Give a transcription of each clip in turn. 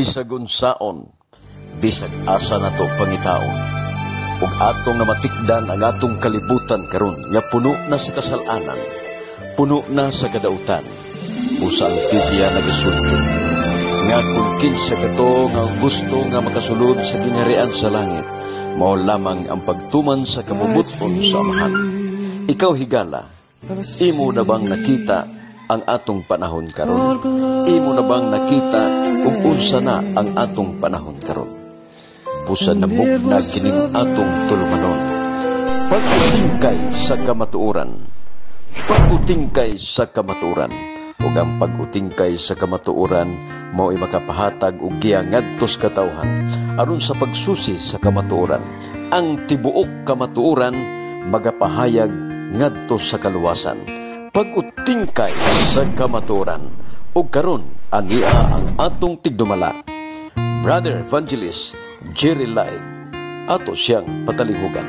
Bisag unsaon, bisag asa nato pangitaon, ug atong namatikdan ang atong kalibutan karon nga puno na sa kasalanan, puno na sa kadautan. Usa ang Biblia nagasulti nga kung kinsa kato nga gusto nga makasulod sa gingharian sa langit, mao lamang ang pagtuman sa kabubut-on sa Amahan. Ikaw, higala, imo na bang nakita ang atong panahon karon? Imo na bang nakita ug unsa na ang atong panahon karon? Busa namugna kining atong tulumanon. Pag-utingkay sa kamatuoran. Pag-utingkay sa kamatuoran. Ug ang pag-utingkay sa kamatuoran mao'y makapahatag og giya ngadto sa katawhan aron sa pagsusi sa kamatuoran. Ang tibuok kamatuoran magapahayag ngadto sa kaluwasan. Pag-utingkay sa kamatuoran. Ug karon ania ang atong tigdumala, Brother Evangelist Jerry Light. Ato siyang patalihugan.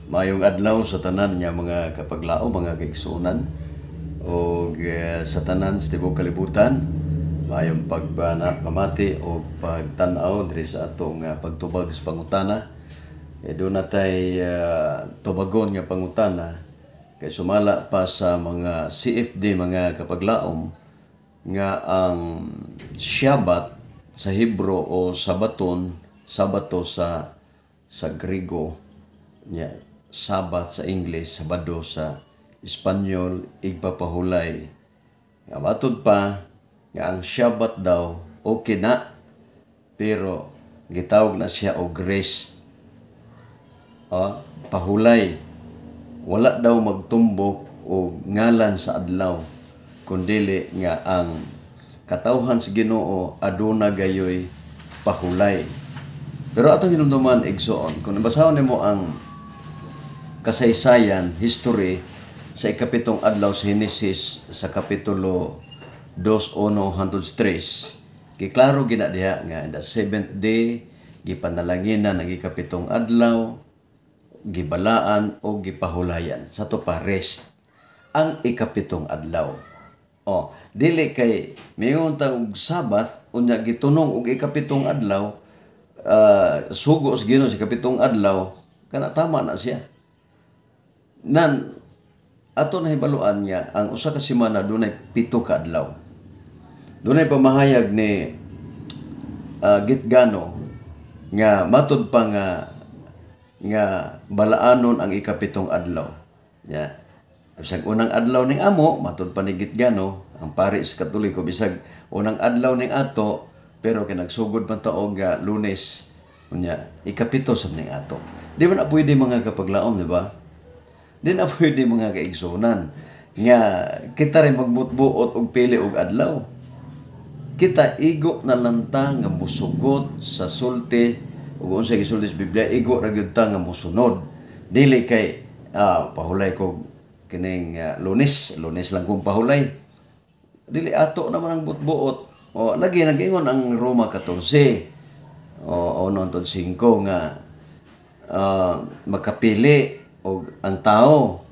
Maayong adlaw sa tanan nga mga kapaglao, mga kaigsuonan og sa tanan sa tibuok kalibutan. Maayong pagbana, pamati og pagtan-aw diri sa atong pagtubag sa pangutana. Eh, duna tay tubagon nga pangutana kay sumala pa sa mga CFD, mga kapaglaom, nga ang Shabbat sa Hebro o Sabaton, Sabato sa Griego nya, Sabat sa English, Sabado sa Espanyol, igpapahulay. Nga matud pa nga ang Shabbat daw okay na, pero gitawag na siya og rest. Oh, pahulay. Wala daw magtumbok og ngalan sa adlaw, kundili nga ang katawhan sa Ginoo aduna gayoy pahulay. Pero atong hinumduman, igsoon, kung basahon nimo ang kasaysayan, history, sa 7 adlaw sa Henesis sa Kapitulo 2:1-3, giklaro gina diha nga in the seventh day, gipanalanginan ang 7 adlaw, gibalaan o gipahulayan. Sa to pa rest ang 7 adlaw. O, dili kay mingon ta og Sabbath, unya gitunong og 7 adlaw, sugo sa Ginoo sa 7 adlaw, kana tama na siya. Nan ato nahibaluan nga ang usa ka semana dunay 7 ka adlaw. Dunay pamahayag ni Gitgano nga matud pa nga balaanon ang 7 adlaw. Ya. Bisag unang adlaw ning amo, matud pa ni Gitgano, ang pari sa Katoliko, bisag unang adlaw ning ato, pero kay nagsugod man ta og Lunes, unya 7 sab ning ato. Di ba na pwede, mga kapaglaom, di ba? Di na pwede, mga kaigsunan, nga kita rin magbutbuot og pili og adlaw. Kita igo na lang ta nga musugot sa sulti ug unsa gisulti sa Biblia, igo ra gyud ta nga musunod. Dili kay pahulay ko kining Lunes, Lunes lang kong pahulay. Dili ato naman ang butbuot. O lagi nag-ingon ang Roma 14 o 1-5 nga makapili og ang tao.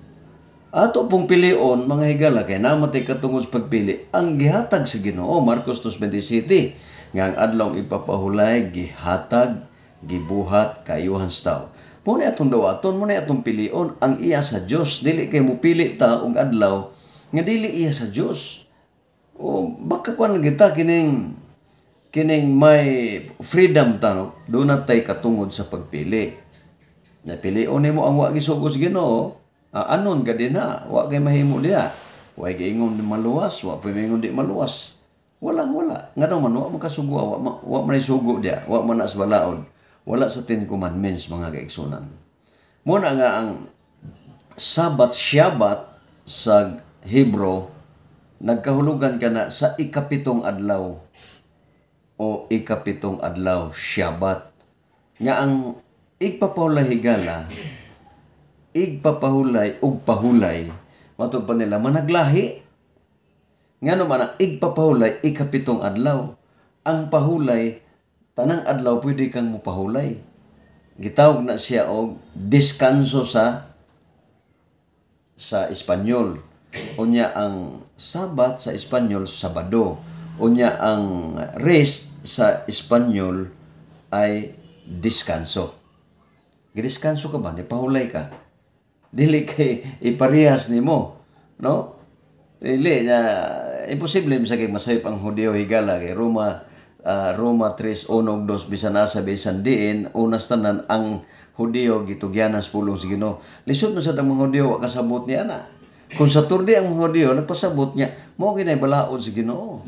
Ato pong pilion, mga higala, kay namatay katungod sa pagpili ang gihatag sa Ginoo, Marcos 2:27, nga ang adlaw ipapahulay gihatag, gibuhat kayuhan sa tao. Mo ni atong dawaton, mo ni atong pilion ang iya sa Dios. Dili kay mopili ta og adlaw nga dili iya sa Dios. O baka kuan kita kining may freedom ta, no? Doon tay katungod sa pagpili. Napilion nimo ang wa gisugo sa Ginoo, anon ka din na, wa kay mahimo diha. Wa giingon di maluwas, wa pa maingon di maluwas. Walang wala. Ngano man wa makasugo, wa man sugo diha, wa man na sa balaod. Wala sa Ten Commandments, mga kaigsunan. Muna nga ang Sabat, Shabbat sa Hebro, nagkahulugan ka na sa 7 adlaw o 7 adlaw, Shabbat. Nga ang igpapahulay, higala, igpapahulay ug pahulay, matod pa nila managlahi. Ngano man ang igpapahulay 7 adlaw? Ang pahulay, tanang adlaw pwede kang mopahulay. Gitawag na siya og descanso sa Espanyol. Unya ang Sabat sa Espanyol, Sabado. Unya ang rest sa Espanyol ay descanso. Gidiskanso ka ba? Nipahulay ka. Dili kay iparehas nimo, no? Dili na imposible sa kay masayop ang Hudiyo, higala, kay Roma 3:1 ug 2, bisan asa bisan diin, unas tanan ang Hudiyo gitugyanan sa pulong sa Ginoo. Lisod man sad ang mga Hudiyo, wa kasabot niya ana. Kung sa Saturday ang mga Hudiyo nagpasabot niya, mao ginay balaod sa Ginoo.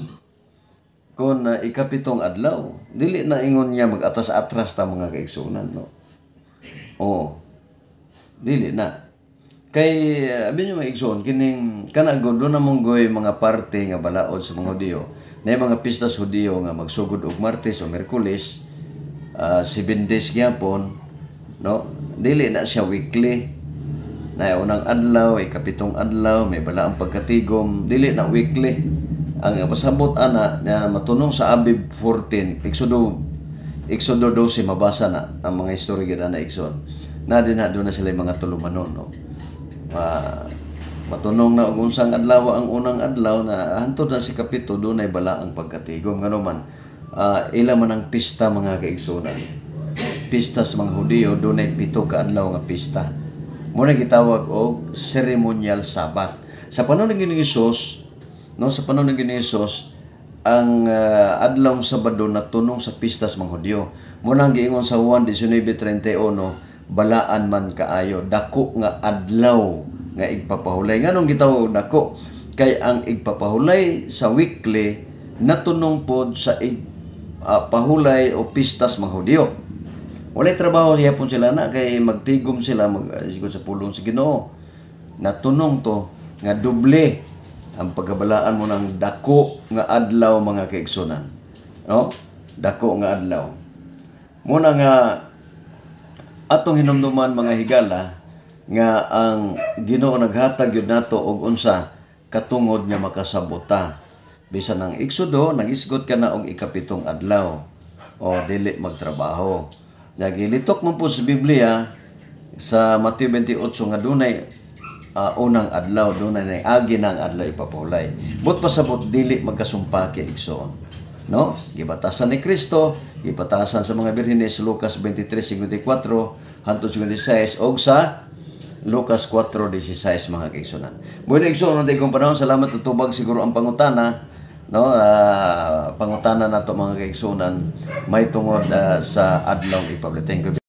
Kung ikapitong adlaw, dili na ingon niya mag-atas-atras ta, mga kaigsunan, no? Oo. Dili na. Kay abi niyo, mga igsoon, kining kana gud do na monggoy mga parte nga balaod sa mga Hudiyo. Na mga pistas Hudiyo nga magsugod og Martes o Miyerkules, 7 days gyapon, no? Dili na siya weekly. Na unang adlaw, ikapitong adlaw, may balaang pagkatigom, dili na weekly. Ang pasabot ana na matunong sa Abib 14, Exodo 12, mabasa na ang mga istorya gid na, igsoon. Na din na doon na sila yung mga tulumanon, no? Matunong na og unsang adlaw ang unang adlaw na hantod na si kapito, dunay balaang pagkatigom. Ngano man, ila man ang pista, mga kaigsunan. Pista sa mga Hudiyo, dunay 7 ka adlaw nga pista. Mo na gitawag og ceremonial Sabbath. Sa panahon ng Ginoong Hesus, no, sa panahon ng Ginoong Hesus, ang adlaw Sabado natunong sa pista sa mga Hudyo. Mo nang giingon sa Juan 19:31, balaan man kaayo, dako nga adlaw nga igpapahulay. Nganong gitawag dako? Kay ang igpapahulay sa weekly natunong pod sa pahulay o pistas mga Hudyo. Walay trabaho yapon sila na kay magtigom sila mag sa pulong sa Ginoo. Natunong to nga doble ang pagkabalaan mo ng dako nga adlaw, mga kaigsunan. No? Dako nga adlaw. Muna nga atong hinumduman, mga higala, nga ang Ginoo naghatag yun nato og unsa katungod nga makasabota. Bisan ang Exodo nagisgot ka na og ikapitong adlaw o dili magtrabaho. Nagilitok man po sa Biblia sa Mateo 28 nga dunay unang adlaw, dunay na agi ng adlaw ipapahulay. But pasabot dili magkasumpaki, igsoon. No? Gibatasan ni Kristo, gibatasan sa mga birhenes, Lucas 23:54 hangtod 56 og sa Lucas 4:16, mga kaigsunan. Bueno, igsoon, kong panahon, salamat, tutubag siguro ang pangutana, no, pangutana nato, mga kaigsunan, may tungod sa adlaw ipabli. Thank you.